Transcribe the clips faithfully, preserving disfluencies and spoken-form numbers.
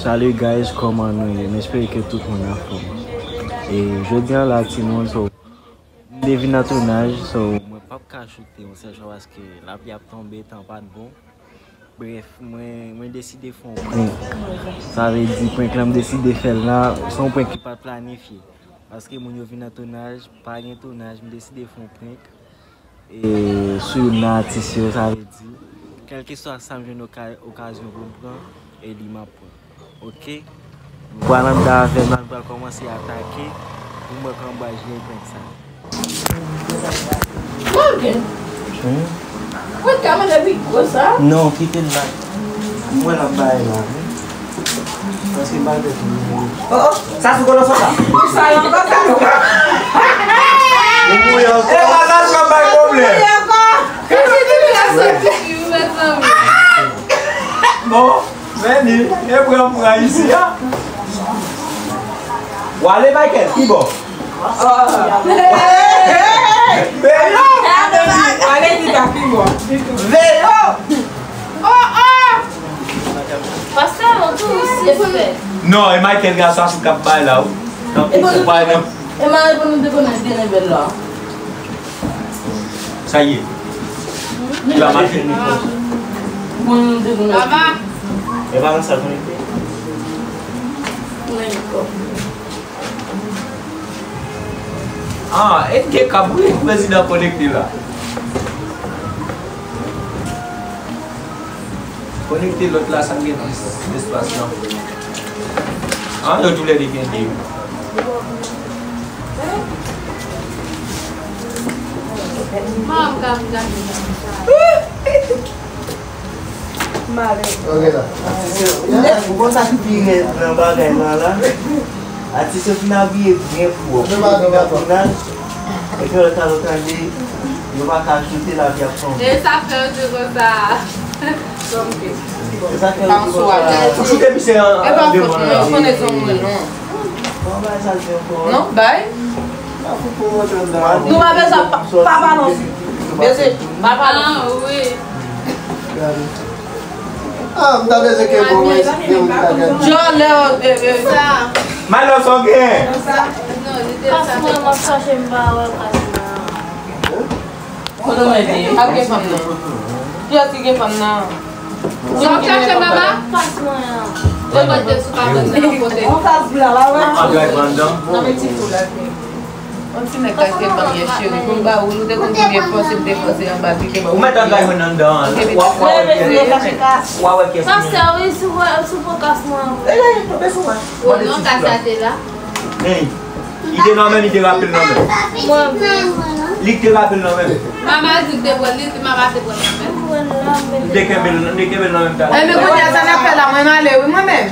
Salut guys, kòman nou ye? M espere ke tout moun anfòm. E jodi a la, timoun, so, m te vin nan tounaj, so, mwen p ap ka choute yon sèl chwa paske lapli ap tonbe, tan pa t bon. Bref, mwen, mwen deside fè yon prank. Sa vle di, prank lan, m deside fè l la, se yon prank ki pa t planifye. Paske moun yo vin nan tounaj, pa gen tounaj, m deside fè yon prank. E sou youn nan atis yo, sa vle di, kèlkeswa sa m jwenn oka-, okazyon pou m pran, e li m ap pran. Oke? Nou pral anndan avè m la, nou pral kòmanse atake pou m wè kòman m pral jere prank sa. Morgan! Hmm? Mwen ka mande pi gwo sa? Non, kite l la. Mwen l ap bay la, wi. Paske m pa gen pou mwen. Oh, oh, sa sou kolon sa. Sa yo ankò, sa yo ankò. Ou mouye ankò. E pa sa sou bay pwoblèm. Ou mouye ankò. Bon, vini, e pran pran isi a. W ale Michael, ki bò? Veye! Ale di ta pi bò. Veye! Oh, oh! Pastè, ou tou, ou sispè. Non, e Michael gason sou k ap bay la, wi. Tankou ou bay nan. E mari pou nou te konnen te nen bèl la. Sa ye. Li pa mache. Bon, nou te konnen. Papa. E pa nan sa konekte. Mwen, Ah, e gen kabrit prezidan konekte la. Konekte lòt la, sa gen plis espas lan. Ah, yo toulède gen de. Mwen ka vin gade sa. Mare. Ok, la. Ou konn sa ki pi rèd nan bagay la la? Atis yo fin abiye byen pwòp. Yo vin nan tounaj, epi lòt sa yo tande, yo pa ka choute, lapli ap tonbe. E sa fè yo di konsa. Tonbe. E sa fè yo di konsa. Ou choute misye an, an devan la. Konbyen sa l di ankò? Non, bay. Nou pa bezwen pa, pa balanse. Bezwen pa balanse. Ah, wi. Ah, m ta bezwen ke bon, mwen, mwen, mwen, mwen, mwen. Jòlè, eh, eh. Sa. Malo, sa w gen? Sa. Non, li te sa. Kas mwen, m ap chache, m pa wè kas mwen. Kote w mete? Ap gen fanm nan. Kiyès ki gen fanm nan? Sa w ap chache, mama? Kas mwen an. Mwen mande sou pa vant nan kote. On kas blan la, wè. An drag anndan. Nan men ti tou la, pi. On ti nèg ka kite fanm ye cheri. Pou l ba ou, ou te konn konbyen fòs, li te fòse anba, li te ba ou. Ou mèt an gay mwen anndan. Ou a wè kiyès. Ou a wè kiyès. Pastè, wi, sou, sou pran kas mwen. Eh, tonbe sou mwen. Oh, non, kas la te la. Hey. Li te nan men, li te rape l nan men. Li te rape l nan men. Mama di l te pran, li di mama te pran nan men. Li te kenbe l, li te kenbe l nan men. E men kounye a sa n ap fè la, mwen m ale wi mwen menm.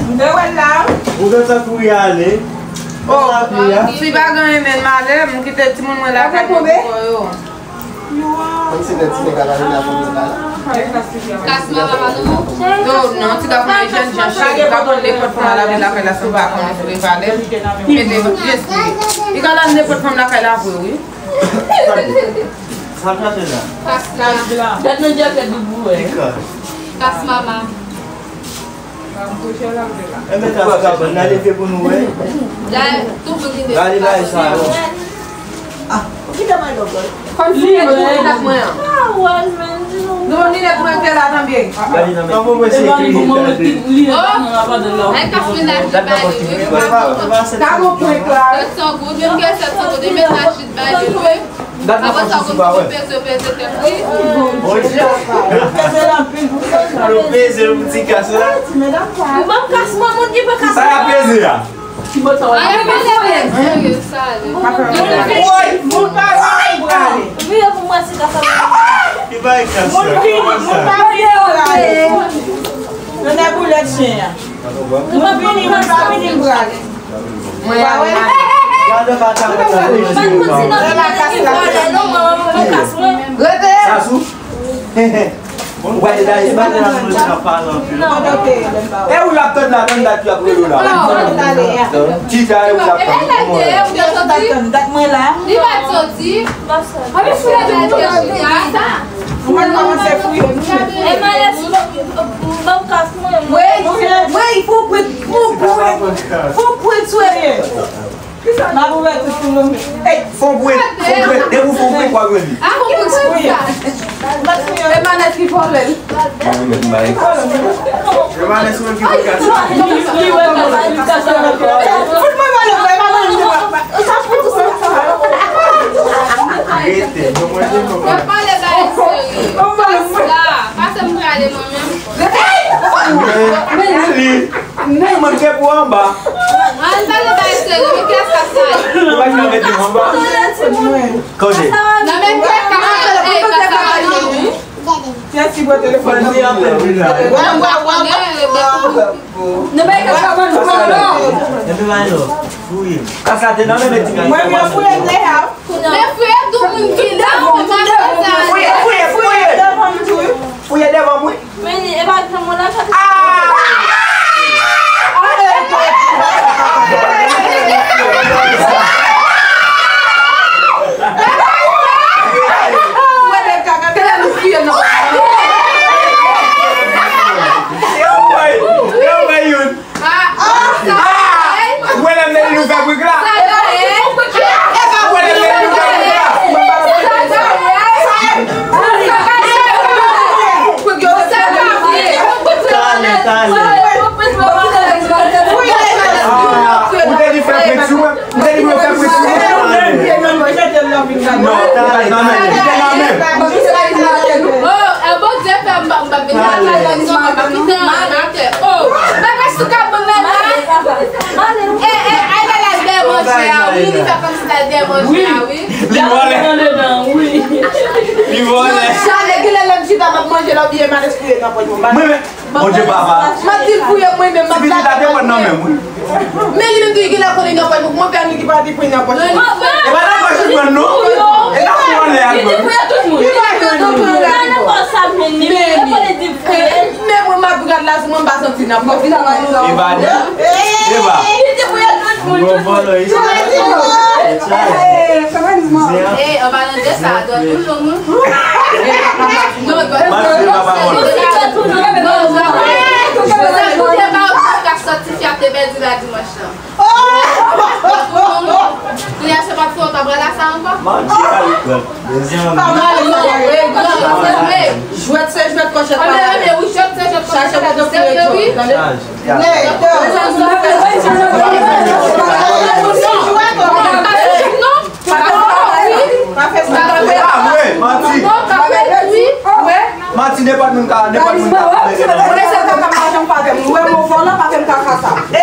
M te wè l la. Ou gen tan kouri ale. Oh, si pa gen anyen men m ale, m kite timoun mwen lakay mwen pou yo. Kòmsi lè ti nèg la pa vin avè mwen la. Kas mama pa nou. Non, non, ti gason e jèn jan cheri, li ka pran nenpòt fanm al avè l lakay la san pa konnen si li valè. Mete jès li. Li ka al nenpòt fanm lakay la vre, wi. Sa l chache la? Kas la. Dat nan djèkèt li pou wè. Kas mama. Enben, ta sa, n a leve pou nou wè. Gade bagay sa yo. Ah, kite mwen lòk. Kòm si li tou linèt mwen an. Non, linèt mwen te la tanbyen. Gade nan men. Kòman mwen se ki linèt? Ay, kas mwen la. Gade nan men. Sa bon prank la. Sèt san goud, menm ke sèt san goud, e menm la. Gad nan fòs sou pa wè. Yo peze l pou ti kas la. Ou pa kas mwen, moun ki pa kas mwen. Sa y ap peze a? Woy, moun pa vini prale. Vire pou mwen si kas la. Ki bay kas la? Moun vini, moun pa vini prale. Yo nan boulèt chen an. Moun vini, moun pa vini prale. Mwen pa wè. Gade bata mwen nan mesye yo pa wè. Rete. Sasou. Ou pa te daye, se pa te nan mwen ka pale anpil. E ou l ap tann la, tann dat y ap rele w la. Chita e ou l ap tann. Dat mwen la. Li pa t soti. Mwen kòmanse fouye. E malè, ban m kas mwen. Wi, wi. Fon pwent sou e. M ap ouvè tout pou nou. Ey, fon pwent, fon pwent. Depi w fon pwent, w ap rele. A, fon pwent sou sa. E manèt ki vòlè l. Mwen menm bay. E manèt sou menm ki vòlè l. Fout mwen vòlè, e pa mwen menm. Rete, non, mwen, non. Mwen pale bagay serye. Sa, pase m prale mwen menm. Men, men li. Men mwen te pou anba. An pale bagay serye, men kiyès k ap sa ye? Ou pa ka mete m anba. Kote? Nan men kiyès k ap sa ye, kiyès k ap sa ye? Kiyès ki pran telefòn nan? Waw, waw, waw, waw. Nan men kiyès k ap sa ye? Epi bay lò. Fouye. Kasa te nan men ti. Mwen, mwen fouye m deja. Men fouye tout moun ki la, mwen pa fè sa. Fouye, fouye, fouye. Fouye devan m, wi. Men e pa janm yon lajan. Ah! Ou wè lè m te di nou fè brik la? Ou wè lè m te di nou fè brik la? Talè, talè. Ah, ou te di fè brik sou mwen? M te di pou yo fè pwenti. Non, talè, talè. Li te nan men. Oh, e Bondye fè m pa, m pa vin nan kay la, li fè m pa kite anyen atè. Oh, bagay sou ka bon la. Eh, eh, ay, ay, ay, dèyè manje a, wi, li fè kòmsi l al dèyè manje a, wi. Li vòlè. Li vòlè. Chale, genlè lè m chita m ap manje la, oubyen m al espere nan pòch mwen. Mwen menm. Bondye papa. M ap di l fouye mwen menm, m ap lage. Ti pitit la te pran nan men m, wi. Men li menm tou, li genlè konnen nan pòch, mwen pè nou ki pa di pran nan pòch. E pa nan pòch li pran non. E nan fouye anlè a li pran. Li te fouye tout moun. Li pa nan pòch sa menm, li menm konnen di fouye. Men mwen m ap gad la sou mwen, m pa santi nan pòch. E pa di. E pa. Li te fouye tout moun, tout moun. Gwo vòlò isi. Eh, anba nan de sa, dòt tou long, wi. Manti, papa, manti. Sa koute ba ou ka sòti fyate pèdi la dimanch lan. Kounye a se pa t fè w t ap pral la sa ankò? Manti, pa li pran. Dezyanm. Jwèt se jwèt, kòchèt pa la. Wi, jwèt se jwèt, kòchèt pa la. Serye, wi. Chaj. Pa fè sa. Ah, vre, manti. Manti, nenpòt moun ka, nenpòt moun ka. Ou lese kaka m pa janm pa fè m. Ou wè mwen vòlò, pa fè m kaka sa. Eh, eh, eh,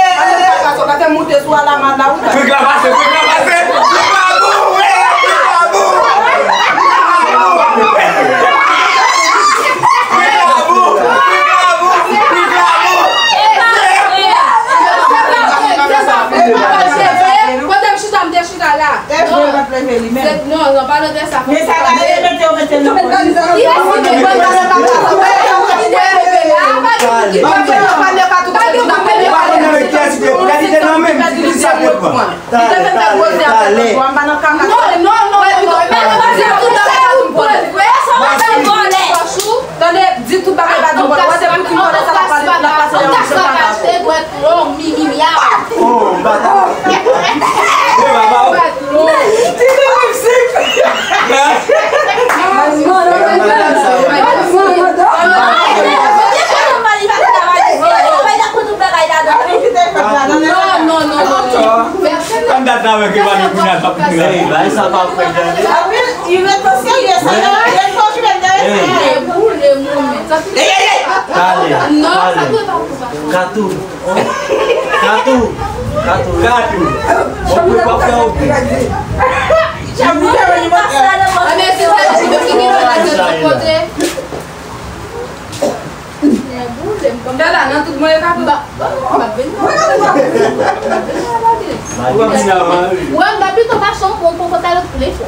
eh. Pa fè m kaka sa, pa fè m moute sou a la mal la, ou. Prik la pase, prik la pase. Prik la bon, wi, prik la bon. Prik la bon, prik la bon, prik la bon. Kote m chita, m te chita la. Non, non, pa nan de sa. Men sa gade, mete yo, mete yo nan pòch. Ki resi de bon nan sa? Talè, talè, talè. Non, non, non, non. Tande, di tout bagay pa di bon. Wè se pou ki m konnen sa la pale, la pase yon jòt la. Long, mi, mi, mi, a. Oh, bata. E baba. Ti de mwen sik. Non, non, non, non, non. Ann dat nan wè ke pa nou kounye a t ap kounye a. Ey, bay sa pa fè tande. Anpil, li ret serye, sa, li ret konjwen dèyè sa. Boule moun, men. Ey, ey, ey. Talè, talè. Katou. Katou. Katou. Katou. Bon, pou pa fè ou. Anben, si se li ki gen bagay de lòt kote. Fè la, nan tout mwen e Katou. M ap vin. Ou wè, m ta pito mache yon pon, pon, pon, talè pou lefò.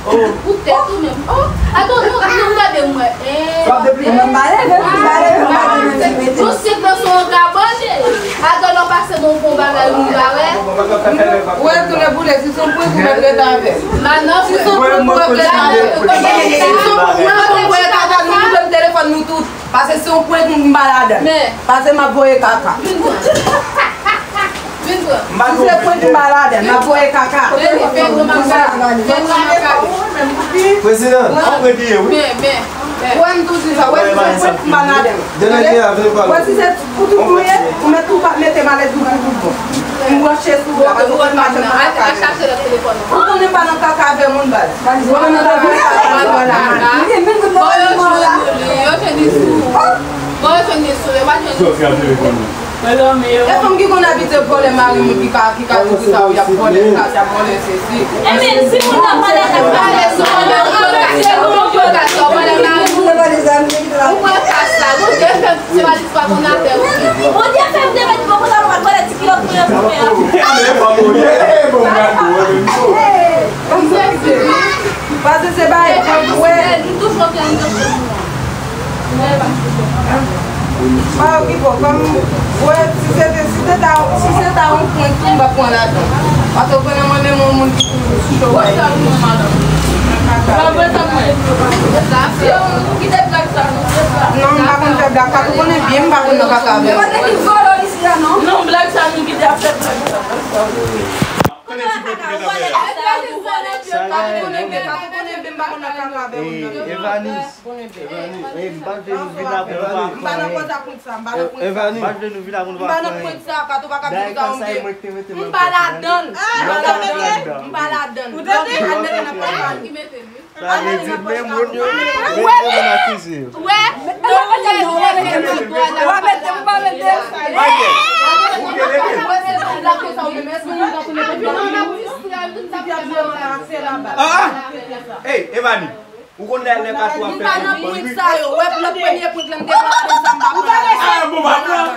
Pou tèt ou menm. Oh, atann, non, non, gade mwen. Eh, ou menm pale, menm pale, menm pale, menm pale. Yon sik nan son kabann. Atann, lè w pase bon, bon bagay, moun pa wè. Ou wè, tou lè boule, si se yon pwen, ou mèt rete avè l. Manan, si se yon pwen, ou mèt rete avè l. Ou wè, bon, bon, e kaka, nou koupe telefòn nou tout. Pase se yon pwen, nou pa ladan. Pase m ap voye kaka. Si se pwent m pa ladan l, m ap voye kaka. Prezidan, an prediye, wi. Wè m tou di sa, wè si se pwent m pa ladan l. Wè si se pou tout mwen ye, ou mèt tou pa mete malèt ou pou tout bon. M branche sou ou la, paske ou konn mache nan kaka. Ou konnen m pa nan kaka avè moun baz. Ou konnen nan kaka avè moun la. Bon, yo jwenn li sou. Bon, yo jwenn li sou. Yo pa jwenn li sou. E fanm ki konn abitye vòlè mari moun ki ka, ki ka di sa, y ap vòlè kach, y ap vòlè sesi. Ebyen, si moun nan pa dakò, pa dakò, pa dakò, pa dakò, vòlè mari moun. Ou pran kach la, Bondye fè m, se pa jis pa konn afè ou. Bondye fè m te met bon konsa, nou pa t vòlè ti kilòt mwen an pou mwen an. Paske se bagay, wè. Pa okipe w, kòm, wè, si se te, si te ta, si se ta yon prank tou, m p ap pran ladan. Paske w konnen mwen menm yon moun ki toujou sou cho, wè. Non, m pa konn fè blag, Kato konnen byen, m pa konn nan kaka avè l. Non, blag sa nou kite ap fè blag sa. Konnen ti pèp ki t ap fè la. Evanis. Evanis. Ey, m pa vle nou vin apre nou pa fè anyen. M pa nan kòz ak moun sa, m pa nan prank sa. M pa vle nou vin apre nou pa fè anyen. M pa nan prank sa, Kato pa ka di sa ou gen. M pa ladan l. M pa ladan l. M pa ladan l. Ou tande? Al mete nan pòch pa nou. Sa vle di, men moun yo, men moun akize yo. Wè, w a mete, w a mete. Ah, ah. Ey, Evani, ou konn lè, lè Kato ap fè prank, wi. M pa nan prank sa yo. Wè, pou lòt premye prank la, m te pran ladan sa, m pa pran ladan. Ah, bon, pa pran.